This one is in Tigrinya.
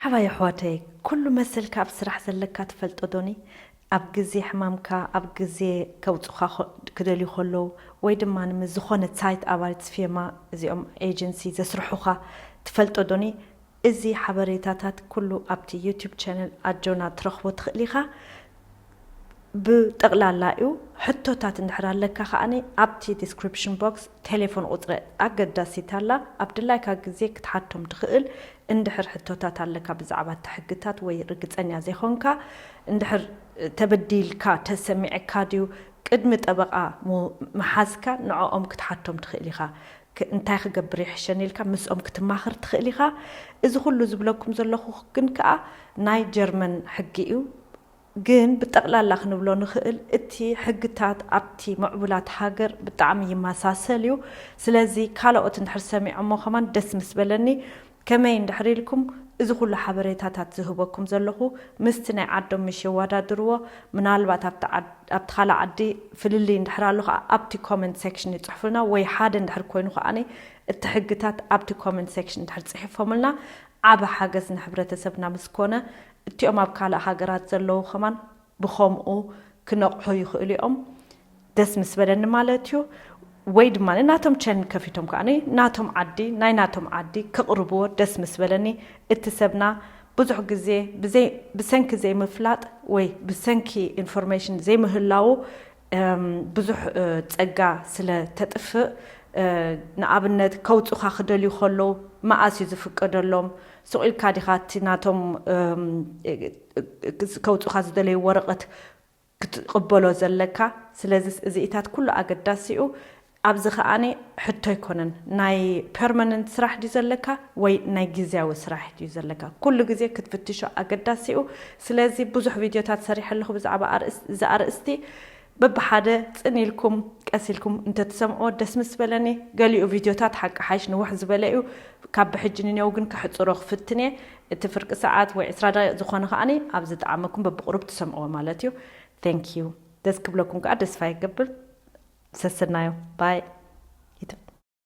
ሓባይ ኣሕዋተይ፣ ኩሉ መሰልካ ኣብ ስራሕ ዘለካ ትፈልጦ ዶኒ? ኣብ ግዜ ሕማምካ፣ ኣብ ግዜ ከውፁኻ ክደልዩ ከለዉ፣ ወይ ድማ ንምዝኾነ ሳይት ኣባሪት ፊርማ፣ እዚኦም ኤጀንሲ ዘስርሑኻ ትፈልጦ ዶኒ? እዚ ሓበሬታታት ኩሉ ኣብቲ ዩቱብ ቻነል ኣጆና ትረኽቦ ትኽእል ኢኻ። ብጠቕላላ እዩ። ሕቶታት እንድሕር ኣለካ ከኣኒ ኣብቲ ዲስክሪፕሽን ቦክስ ቴሌፎን ቁፅረ ኣገዳሲት ኣላ። ኣብ ድላይካ ግዜ ክትሓቶም ትኽእል። እንድሕር ሕቶታት ኣለካ ብዛዕባ እቲ ሕግታት ወይ ርግፀኛ ዘይኮንካ፣ እንድሕር ተበዲልካ ተሰሚዐካ ድዩ፣ ቅድሚ ጠበቓ ምሓዝካ ንዕኦም ክትሓቶም ትኽእል ኢኻ። እንታይ ክገብር ይሕሸኒ ኢልካ ምስኦም ክትማኽር ትኽእል ኢኻ። እዚ ኩሉ ዝብለኩም ዘለኹ ግን ከኣ ናይ ጀርመን ሕጊ እዩ። ግን ብጠቕላላ ክንብሎ ንኽእል፣ እቲ ሕግታት ኣብቲ ምዕቡላት ሃገር ብጣዕሚ ይመሳሰል እዩ። ስለዚ ካልኦት እንድሕር ሰሚዖሞ ከማን ደስ ምስ በለኒ። ከመይ እንድሕር ኢልኩም፣ እዚ ኩሉ ሓበሬታታት ዝህበኩም ዘለኹ ምስቲ ናይ ዓዶም ምሽ የወዳድርዎ። ምናልባት ኣብቲ ካልእ ዓዲ ፍልልይ እንድሕር ኣሎ ከዓ ኣብቲ ኮመንት ሴክሽን ይፅሕፉልና፣ ወይ ሓደ እንድሕር ኮይኑ ከዓኒ እቲ ሕግታት ኣብቲ ኮመንት ሴክሽን እንድሕር ፅሒፎምልና ዓቢ ሓገዝ ንሕብረተሰብና ምስ ኮነ፣ እቲኦም ኣብ ካልእ ሃገራት ዘለዉ ከማን ብኸምኡ ክነቕሑ ይኽእሉ እዮም። ደስ ምስ በለኒ ማለት እዩ። ወይ ድማ ናቶም ቻነል ከፊቶም ከዓኒ ናቶም ዓዲ፣ ናይ ናቶም ዓዲ ክቕርብዎ ደስ ምስ በለኒ። እቲ ሰብና ብዙሕ ግዜ ብሰንኪ ዘይምፍላጥ ወይ ብሰንኪ ኢንፎርሜሽን ዘይምህላዉ ብዙሕ ፀጋ ስለ ተጥፍእ፣ ንኣብነት ከውፁኻ ክደልዩ ከለዉ መኣስ እዩ ዝፍቀደሎም? ስቕ ኢልካ ዲኻ እቲ ናቶም ከውፁኻ ዝደለዩ ወረቐት ክትቕበሎ ዘለካ? ስለዚ እዚኢታት ኩሉ ኣገዳሲ እዩ። ኣብዚ ከኣኒ ሕቶ ኣይኮነን ናይ ፐርማነንት ስራሕ ድዩ ዘለካ ወይ ናይ ግዜያዊ ስራሕ ድዩ ዘለካ። ኩሉ ግዜ ክትፍትሾ ኣገዳሲ እዩ። ስለዚ ብዙሕ ቪድዮታት ሰሪሐ ኣለኹ ብዛዕባ እዚ ኣርእስቲ። በብሓደ ፅን ኢልኩም ቀስ ኢልኩም እንተትሰምዕዎ ደስ ምስ በለኒ። ገሊኡ ቪድዮታት ሓቂ ሓይሽ ንውሕ ዝበለ እዩ። ካብ ብሕጂ ንኔው ግን ከሕፅሮ ክፍትን እየ። እቲ ፍርቂ ሰዓት ወይ ዕስራ ደቂቕ ዝኾነ ከኣኒ ኣብ ዝጠዓመኩም በብቕሩብ ትሰምዕዎ ማለት እዩ። Thank you። ደስ ክብለኩም ከዓ ተስፋ ይገብር። ሰሰናዩ። ባይ።